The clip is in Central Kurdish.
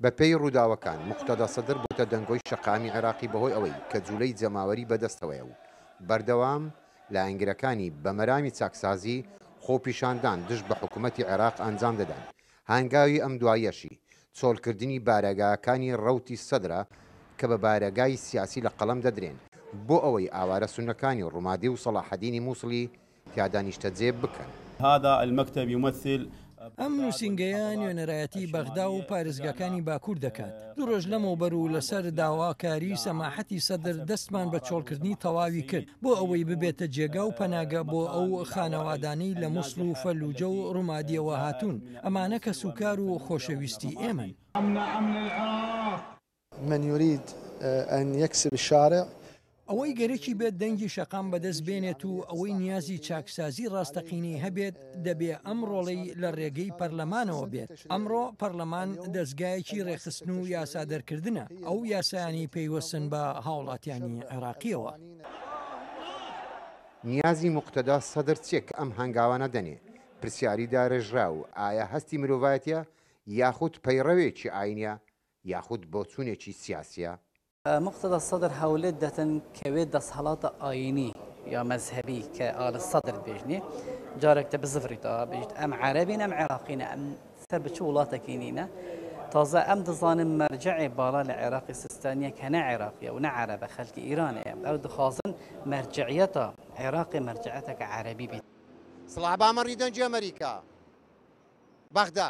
بەپێی ڕووداوەکان، موقتەدا سەدر بۆتە دەنگۆی شەقامی عێراقی بەهۆی ئەوەی کە جوولەی جەماوەری بەدەستەوەیە و بەردەوام لایەنگرەکانی بە مەرامی چاکسازی خۆپیشاندان دژ بە حکومەتی عێراق ئەنجام دەدەن، هانگاوی ئەم دواییەشی چۆڵکردنی بارەگاکانی ڕەوتی سەدرە کە بە بارەگای سیاسی لە قەڵەم دەدرێن بۆ ئەوەی ئاوارە سوننەکانی ڕومادی و سەڵاحەدینی موسڵی تیادا نیشتەجێ بکەن. هذا المکتب یمثل. ئەم نووسینگەیە نوێنەرایەتی بەغدا و پارێزگاکانی باکوور دەکات. دوو ڕۆژ لەمەوبەر و لەسەر داواکاری سەماحەتی سەدر دەستمان بە چۆڵکردنی تەواوی کرد بۆ ئەوەی ببێتە جێگا و پەناگە بۆ ئەو خانەوادانەی لە موسڵ و فەلوجە و ڕومادیەوە هاتوون، ئەمانە کەسوکار و خۆشەویستی ئێمەن. من یرید ان یکسب الشارع. ئەوەی گەرەکی بێت دەنگی شەقام بەدەست بێنێت و ئەوەی نیازی چاکسازی ڕاستەقینەی هەبێت دەبێ ئەم ڕۆڵەی لە ڕێگەی پەرلەمانەوە بێت. ئەمڕۆ پەرلەمان دەزگایەکی ڕێکخستن و یاسا دەرکردنە، ئەو یاسایانەی پەیوەستن بە هاوڵاتیانی عێراقییەوە. نیازی موقتەدا سەدر چیە کە ئەم هەنگاوانە دەنێ؟ پرسیاری دارێژراو، ئایا هەستی مرۆڤایەتیە یاخود پەیڕەوێکی ئاینیە یاخود بۆچوونێکی سیاسیە؟ موقتەدا سەدر هەولێت دەتن کەوێ دەسهەڵاتە ئایینی یا مەزهەبی کە ئال سەدر دبێژنێ جارێک تە بزڤریتەوە بێژیت ئەم عەرەبین ئەم عێراقینە ئەم سەر بە چ وڵاتەکی نینە تازە ئەم دەزانن مەرجەعێ باڵا لە عێراقی سیستانیە کە نە عێراقیە و نە عەرەبە خەلکی ئیرانەیە ئەو دخوازن مەرجەعیەتا عێراقێ مەرجەعەتەکە عەرەبی بیت. سڵاح بامەڕی دەنگی ئەمەریکا، بەغدا.